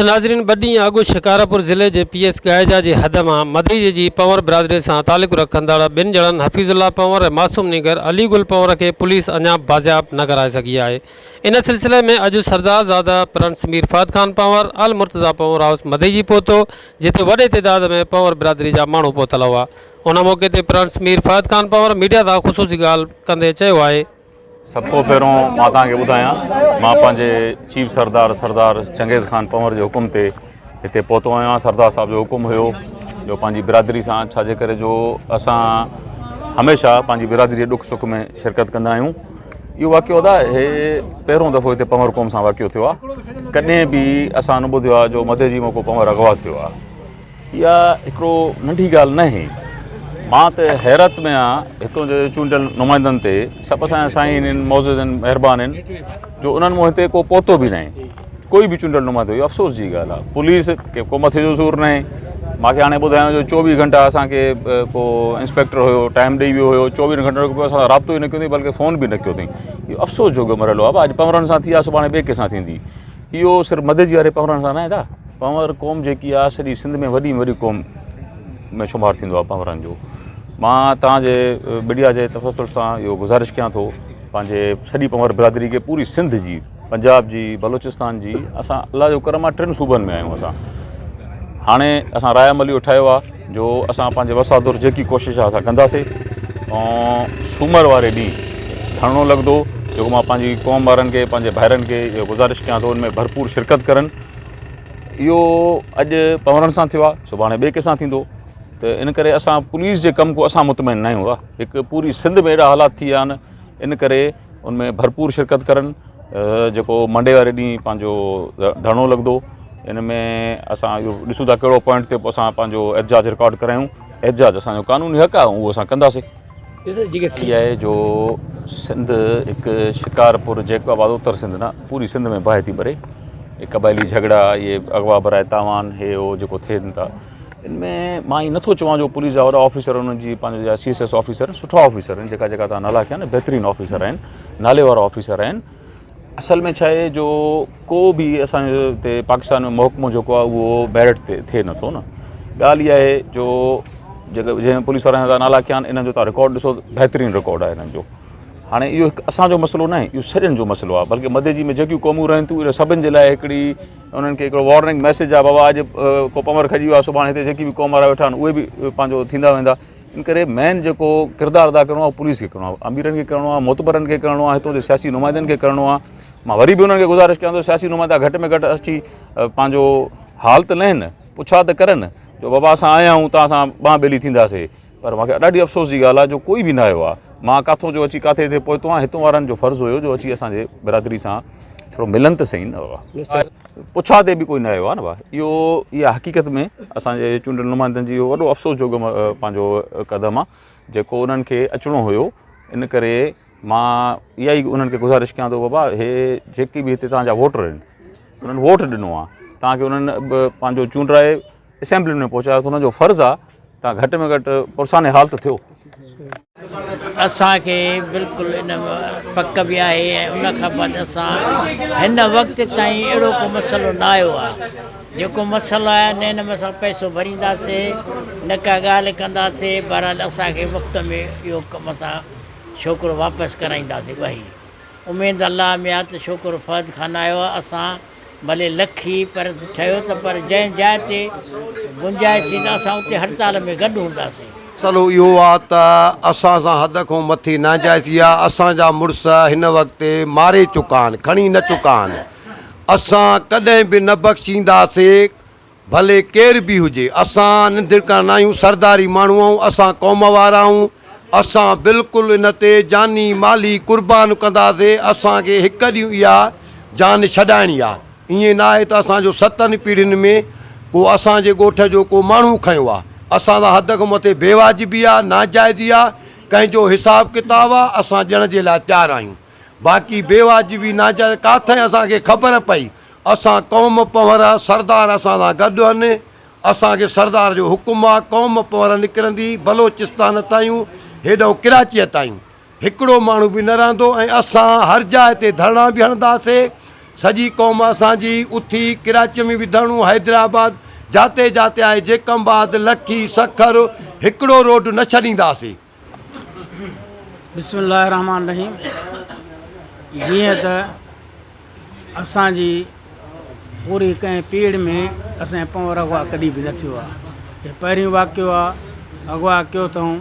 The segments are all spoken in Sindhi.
ناظرين ٻه ڏينهن اڳ شڪارپور ضلعي جي پي ايس گائيجا جي حد مان مدئجي جي پنور برادري سان تعلق رکندڙ ٻن ڄڻن حفيظ الله پنور ۽ معصوم نينگر علي گل پنور کي پوليس اڃا بازياب نه ڪرائي سگهي آهي ان سلسلي ۾ اڄ سردار زاده پرنس مير فهد خان پنور المرتضيٰ پنور هائوس مدئجي پهتو جتي وڏي تعداد ۾ پنور برادري جا ماڻهو پهتل هئا ان موقعي تي پرنس مير فهد خان پنور ميڊيا سان خصوصي ڳالهه ڪندي چيو آهي. سڀ کان پهريون مان توهان کي ٻڌايان مان پنهنجي چيف سردار سردار چنگيز خان پنور جي حڪم تي هتي پهتو آهيان سردار صاحب جو حڪم هيو جو پنهنجي برادري سان ڇاجي ڪري جو اسان هميشه پنهنجي برادري جي ڏک سک ۾ شرڪت ڪندا آهيون اهو واقعو ادا هي پهريون دفعو هتي پنور قوم سان واقعو ٿيو آهي ڪڏهن به اسان نه ٻڌيو آهي جو مدي جي موقعو پنور اغوا ٿيو آهي اها هڪڙو ننڍي ڳالهه ناهي. مان ته حيرت ۾ آهيان هتون جي چونڊيل نمائندن تي، سڀ اسان جا سائين آهن، معزز آهن، مهربان آهن جو انهن مون هتي ڪو پهتو به ناهي، ڪوئي به چونڊيل نمائندو، اهو افسوس جي ڳالهه آهي. پوليس کي ڪو مٿي جو سور ناهي. مان کي هاڻي ٻڌايو جو چوويهه گهنٽا اسان کي ڪو انسپيڪٽر هيو ٽائيم ڏئي ويو هيو، چوويهن گهنٽن کان پوء اسان سان رابطو ئي نه ڪيو اٿئي بلڪه فون به نه ڪيو اٿئي. اهو افسوس جوڳو مرحلو آهي. اڄ پنورن سان ٿي آهي سڀاڻي ٻئي ڪنهن سان ٿيندي. اهو صرف مدئجي واري پنورن سان ناهي ادا. پنهور قوم جيڪي آ سڄي سنڌ ۾ وڏي ۾ وڏي قوم ۾ شمار ٿيندو آ پنهورن جو مان توهان جي ميڊيا جي تفصل سان اهو گذارش ڪيان ٿو پنهنجي سڄي پنهور برادري کي پوري سنڌ جي پنجاب جي بلوچستان جي اسان الله جو ڪرم آ ٽن صوبن ۾ آهيون اسان هاڻي اسان راء عمل اهو ٺاهيو آ جو اسان پنهنجي وس آڌر جيڪي ڪوشش آ اسان ڪنداسي ۽ سومر واري ڏينهن ڌرڻو لڳندو جيڪو مان پنهنجي قوم وارن کي پنهنجي ڀائرن کي اهو گذارش ڪيان ٿو ان ۾ ڀرپور شرڪت ڪرن اهو اڄ پنهورن سان ٿيو آهي سڀاڻي ٻئي ڪنهن سان ٿيندو ته ان ڪري اسان پوليس جي ڪم کان اسان مطمئن نه آهيون هڪ پوري سنڌ ۾ اهڙا حالات ٿي ويا آهن ان ڪري ان ۾ ڀرپور شرڪت ڪرن جيڪو منڊي واري ڏينهن پنهنجو ڌرڻو لڳندو ان ۾ اسان اهو ڏسون ٿا ڪهڙو پوائنٽ تي اسان پنهنجو احتجاج رڪارڊ ڪرايون احتجاج اسانجو قانوني حق آهي اهو اسان ڪنداسين جيڪي آهي جو سنڌ هڪ شڪارپور جيڪب آباد اتر سنڌ نه پوري سنڌ ۾ باهه ٿي ٻري هي قبائلي جهڳڙا اهي اغوا براء تاوان هي هو جيڪو ٿين ٿا ان ۾ مان ائين نٿو چوان جو پوليس جا وڏا آفيسر انهن جي پنهنجو جا سي ايس ايس آفيسر سٺا آفيسر آهن جيڪا جيڪا تان نالا کيا نه بهترين آفيسر آهن نالي وارا آفيسر آهن اصل ۾ ڇا آهي جو ڪو به اسان جي هتي پاڪستان ۾ محڪمو جيڪو آهي اهو ميرٽ تي ٿئي نٿو نه ڳالهه اها آهي جو جيڪي جنهن پوليس وارن جا نالا ڪيا آهن انهن جو تان رڪارڊ ڏسو بهترين رڪارڊ آهي انهن جو هاڻي اهو هڪ اسان جو مسئلو ناهي اهو سڄن جو مسئلو آهي بلڪه مدئجي ۾ جيڪيون قومون رهن ٿيون انهن سڀن جي لاء هڪڙي انهن کي هڪڙو وارننگ ميسيج آهي بابا اڄ ڪو پنور کڄي ويو آهي سڀاڻي هتي جيڪي به قوم وارا ويٺا آهن اهي به پنهنجو ٿيندا ويندا ان ڪري مين جيڪو ڪردار ادا ڪرڻو آهي پوليس کي ڪرڻو آهي اميرن کي ڪرڻو آهي معتبرن کي ڪرڻو آهي هتو جي سياسي نمائندن کي ڪرڻو آهي مان وري به انهن کي گذارش ڪيان ٿو سياسي نمائندا گهٽ ۾ گهٽ اچي پنهنجو حال ته لهن پڇا ته ڪرن جو بابا اسان آيا آهيون توهان سان ٻانهن ٻيلي ٿينداسي پر مونکي ڏاڍي افسوس جي ڳالهه آهي جو ڪوئي به نه آيو آهي مان ڪاٿو جو اچي ڪاٿي هتي پهتو آهيان هتو وارن جو فرض هيو جو اچي اسان جي برادري سان ٿورو ملن ته سهي نه بابا پڇا تي به ڪوئي نه آيو آهي نه بابا اهو اها حقيقت ۾ اسان جي چونڊيل نمائندن جي اهو وڏو افسوس جوڳو پنهنجو قدم آهي جيڪو انهن کي اچڻو هيو ان ڪري مان اها ئي انهن کي گذارش ڪيان ٿو بابا هي جيڪي به هتي توهان جا ووٽر آهن انهن ووٽ ڏنو آهي توهان کي انهن پنهنجو چونڊرائي اسيمبلين ۾ پهچايو ته انهن جو فرض آهي توهان گهٽ ۾ گهٽ پرسان حال ته ٿيو. اسان کي بلڪل ان پڪ به آهي ۽ ان کان بعد اسان هن وقت تائين اهڙو ڪو مسئلو نه آيو آهي جيڪو مسئلو آهي نه ان ۾ اسان پئسو ڀرينداسي نه ڪا ڳالهه ڪنداسي بهرحال اسان کي وقت ۾ اهو ڪم اسان ڇوڪرو واپس ڪرائينداسي ٻهي اميد الله ۾ آهي ته ڇوڪرو فهد خان آيو آهي اسان ڀلي لکي پر ٺهيو ته پر جنهن جاء تي گنجائش ٿي ته اسان اتي هڙتال ۾ گڏ هونداسين. مسئلو اهو آ ته اسان سان حد کان مٿي ناجائزي آ، اسان جا مڙس هن وقت ماري چڪا آهن، کڻي نه چڪا آهن، اسان ڪڏهن به نه بخشينداسي، ڀلي ڪير به هجي، اسان ننڌڻڪا ناهيون، سرداري ماڻهو آهيون، اسان قوم وارا آهيون، اسان بلڪل ان تي جاني مالي قربان ڪنداسي، اسان کي هڪ ڏينهن اها جان ڇڏائڻي آ، ائين ناهي ته اسان جو ستن پيڙهين ۾ ڪو اسان جي ڳوٺ جو ڪو ماڻهو کنيو آ، اسان سان حد کان مٿي بيواجبي آ، ناجائزي آ، ڪنهن جو حساب ڪتاب آ، اسان ڏيڻ جي لاء تيار آهيون، باقي بيواجبي ناجائزي ڪاٿئين اسان کي خبر پئي اسان قوم پنهور سردار اسان سان گڏ هن، اسان کي سردار جو حڪم آ، قوم پنهور نڪرندي بلوچستان تائين، هيڏانهن ڪراچيء تائين هڪڙو ماڻهو به نه رهندو ۽ اسان هر جاء تي ڌرڻا به هڻنداسي، سڄي قوم اسان جي اٿي ڪراچي ۾ به ڌرڻو حيدرآباد جاتي جاتي آهي جيڪب آباد لکي سکر هڪڙو روڊ نه ڇڏينداسين. بسم الله الرحمٰن الرحيم جيئن ته اسان جي پوري ڪنهن پيڙهه ۾ اسان جي پنهور اغوا ڪڏهن به نه ٿيو آهي هي پهريون واقعو آهي اغوا ڪيو اٿئون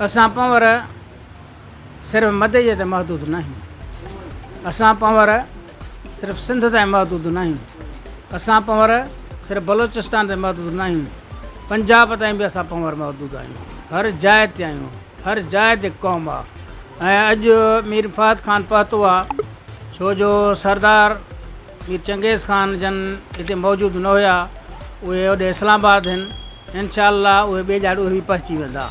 اسان پنهور صرف مدئجي تائين محدود نه آهيون اسان پنهور صرف سنڌ تائين محدود نه آهيون اسان پنهور صرف بلوچستان تائين محدود نه آهيون پنجاب تائين به اسان پنهور محدود آهيون هر جاء تي آهيون هر جاء تي قوم آ ۽ اڄ مير فهد خان پهتو آ ڇو جو سردار مير چنگيز خان جن هتي موجود نه هيا اهي هوڏي اسلام آباد هن انشاء الله اهي ٻئي ڏهاڙي اهي به پهچي ويندا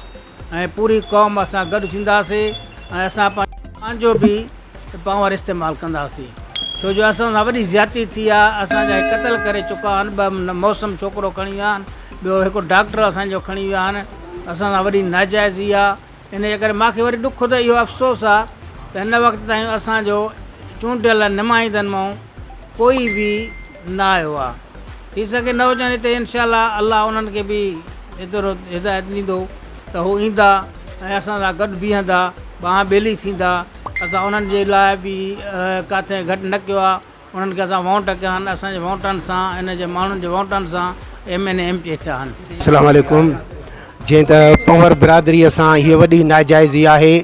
۽ پوري قوم اسان گڏ ٿينداسي ۽ اسان پنهنجو به پاور استعمال ڪنداسين ڇو جو اسان سان وڏي زيادتي ٿي آ اسان جا قتل ڪري چڪا آهن ٻه موسم ڇوڪرو کڻي ويا آهن ٻيو هڪ ڊاڪٽر اسان جو کڻي ويا آهن اسان سان وڏي ناجائزي آ ان جي ڪري ماکي وري ڏک ته اهو افسوس آ ته هن وقت تائين اسان جو چونڊيل نمائندن مان ڪوئي به نه آيو آ ٿي سگهي نه هجن هتي انشاء الله الله انهن کي به ايترو هدايت ڏيندو ته هو ايندا ۽ اسان سان گڏ بيهندا ٻانهن ٻيلي ٿيندا اسان انهن جي لاء به ڪاٿي گهٽ نه ڪيو آ انهن کي اسان وونٽ ڪيا آهن اسان جي وونٽن سان ان جي ماڻهن جي وونٽن سان M N A M P A ٿيا آهن. السلام عليڪم جئين ته پنهور برادري سان هيء وڏي ناجائزي آهي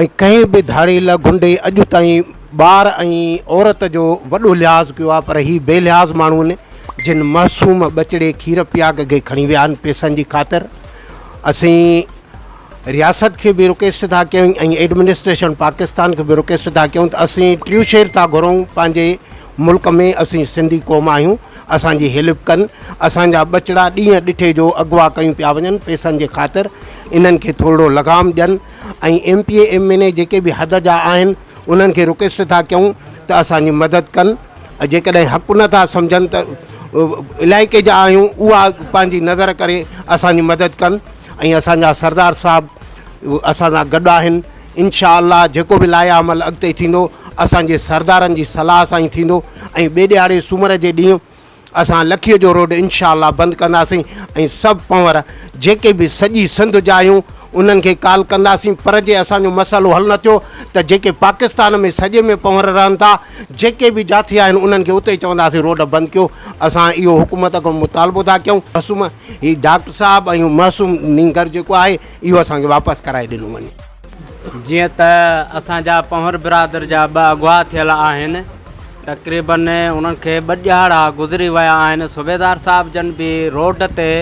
۽ ڪنهن به ڌاڙيل غنڊي اڄ تائين ٻار ۽ عورت جو وڏو لحاظ ڪيو آهي پر هي بي لحاظ ماڻهو آهن جن معصوم ٻچڙي کير پياڪ کي کڻي ويا آهن پيسن جي خاطر اسين رياست کي به رڪويسٽ ٿا ڪيون ۽ ايڊمنسٽريشن پاڪستان کي به رڪويسٽ ٿا ڪيون ته اسين ٽيون شير ٿا گهرون پنهنجي ملڪ ۾ اسين سنڌي قوم آهيون اسان جي هيلپ ڪن اسان جا ٻچڙا ڏينهن ڏٺي جو اغوا ڪيون پيا وڃن پيسن جي خاطر انهن کي ٿورڙو لغام ڏين ۽ M P A M N A جيڪي به حد جا آهن انهن کي رڪويسٽ ٿا ڪيون ته اسان جي مدد ڪن جيڪڏهن حق نه ٿا سمجهن ته علائقي جا آهيون اها پنهنجي نظر ڪري اسان جي مدد ڪن ۽ اسان جا سردار صاحب اسان سان گڏ آهن انشاء الله جيڪو به لايا عمل اڳتي ٿيندو اسان جي سردارن جي صلاح سان ئي ٿيندو ۽ ٻئي ڏهاڙي سومر جي ڏينهن اسان لکيء جو روڊ انشاء الله بند ڪنداسين ۽ سڀ پنهور جيڪي به سڄي سنڌ جا آهيون انهن کي ڪال ڪنداسين پر جي اسان جو مسئلو حل نه ٿيو ته جيڪي پاڪستان ۾ سڄي ۾ پنهور رهن ٿا جيڪي به جاٿي آهن انهن کي اتي چونداسين روڊ بند ڪيو اسان اهو حڪومت کان مطالبو ٿا ڪيون معصوم هي ڊاڪٽر صاحب ۽ معصوم نينگر جيڪو آهي اهو اسان کي واپس ڪرائي ڏنو وڃي. جيئن ته اسان جا پنهور برادر جا ٻه اغوا ٿيل آهن تقريبن انهن کي ٻه ڏهاڙا گذري ويا آهن صوبيدار صاحب جن به روڊ تي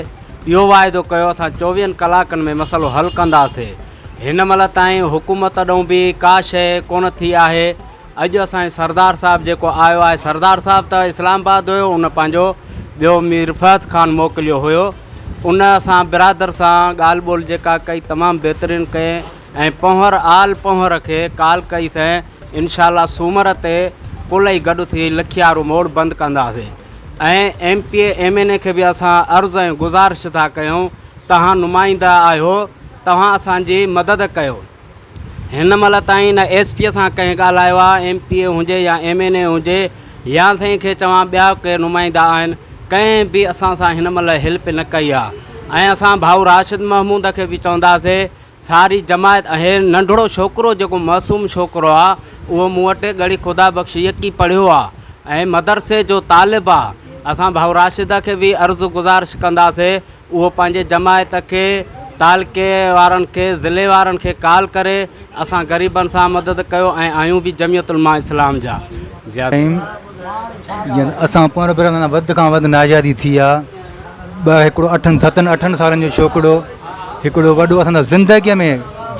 اهو واعدو ڪيو اسان چوويهن ڪلاڪن ۾ مسئلو حل ڪنداسي هن مهل تائين حڪومت ڏانهن به ڪا شيء ڪونه ٿي آهي اڄ اسان جي سردار صاحب جيڪو آيو آهي سردار صاحب ته اسلام آباد هيو ان پنهنجو ٻيو مير فهد خان موڪليو هيو ان اسان برادر سان ڳالهه ٻولهه جيڪا ڪئي تمام بهترين ڪئي ۽ پنهور آل پنهور کي ڪال ڪئي سين انشاء الله سومر تي ڪل ئي گڏ ٿي لکيارو موڙ بند ڪنداسين ۽ M P A M N A کي به اسان عرض ۽ گذارش ٿا ڪيون توهان نمائندا آهيو توهان اسان جي مدد ڪيو هن مهل تائين نه ايس پي سان ڪنهن ڳالهايو آهي، ايم پي اي هجي يا ايم اين اي هجي يا سائين کي چوان ٻيا ڪي نمائندا آهن ڪنهن به اسان سان هن مهل هيلپ نه ڪئي آهي ۽ اسان ڀائو راشد محمود کي به چونداسي ساري جماعت هي ننڍڙو ڇوڪرو جيڪو معصوم ڇوڪرو آهي اهو مون وٽ ڳڙهي خدا بخش يڪي پڙهيو آهي ۽ مدرسي جو طالب آهي اسان ڀائو راشد کي به عرض گذارش ڪنداسي اهو پنهنجي جماعت کي تعلقي وارن کي ضلعي وارن کي ڪال ڪري اسان غريبن سان مدد ڪيو ۽ آهيون به جمعيت علماء اسلام جا زيادتي. ٽائيم جيئن اسان پوئين برادران سان وڌ کان وڌ ناجائزي ٿي آ ٻه هڪڙو اٺن ستن اٺن سالن جو ڇوڪرو هڪڙو وڏو اسان سان زندگي ۾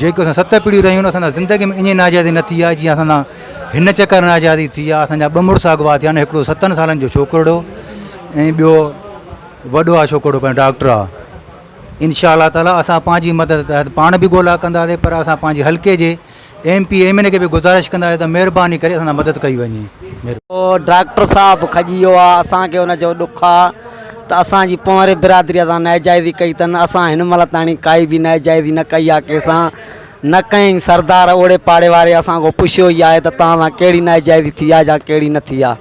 جيڪو اسان ست پيڙهيون رهيون اسان سان زندگي ۾ ائين ناجائزي نه ٿي آ جيئن اسان سان هن چڪر ناجائزي ٿي آ اسان جا ٻه مڙس اغوا ٿيا آهن هڪڙو ستن سالن جو ڇوڪرڙو ۽ ٻيو وڏو آ ڇوڪرو پنهنجو ڊاڪٽر آ انشاء الله تعالي اسان پنهنجي مدد تحت پاڻ به ڳولا ڪنداسين پر اسان پنهنجي حلقي جي ايم پي ايم اين اي کي به گذارش ڪنداسين ته مهرباني ڪري اسان سان مدد ڪئي وڃي. ڊاڪٽر صاحب کڄي ويو آ اسان کي ان جو ڏک آ ته اسان جي پنهوري برادري سان ناجائزي ڪئي اٿن اسان هن مهل تاڻي ڪائي به ناجائزي نه ڪئي آ ڪنهن سان. نه ڪنهن سردار اوڙي پاڙي واري اسان کان پڇيو ئي آهي ته توهان سان ڪهڙي ناجائزي ٿي آهي يا ڪهڙي نه ٿي آهي.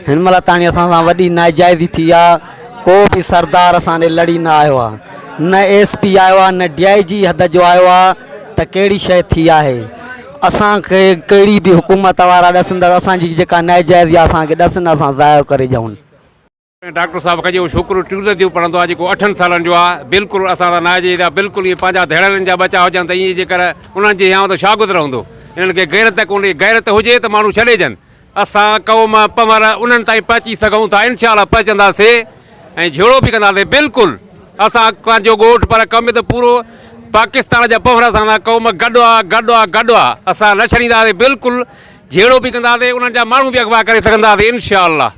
هن مهل تاڻي اسان سان وڏي ناجائزي ٿي آهي. ڪو به سردار اسان ڏي لڙي نه آيو آهي. نه ايس پي آيو آهي نه ڊي I جي حد جو آيو آهي ته ڪهڙي شيء ٿي آهي. اسان کي ڪهڙي به حڪومت وارا ڏسن ته اسان جي جيڪا ناجائزي آهي اسان کي ڏسن اسان ظاهر ڪري ڏيون. ڊاڪٽر صاحب کي جيڪو ڇوڪرو ٽيون درجو پڙهندو آهي جيڪو اٺن سالن جو آهي بلڪل اسان سان ناهي جي بلڪل ائين پنهنجا ڌيڙيلن جا ٻچا هجن ته ائين جيڪر انهن جي هيانء ته ڇا گذر هوندو انهن کي غيرت ڪونهي غيرت هجي ته ماڻهو ڇڏي جن اسان قوم پنهور انهن تائين پهچي سگهون ٿا انشاء الله پهچنداسي ۽ جهيڙو به ڪنداسي بلڪل اسان پنهنجو ڳوٺ پر قوميت پورو پاڪستان جا پنهور اسان سان قوم گڏ آ گڏ آ گڏ آ اسان نه ڇڏينداسي بلڪل جهيڙو به ڪنداسي انهن جا ماڻهو به اغوا ڪري سگهنداسي انشاء الله.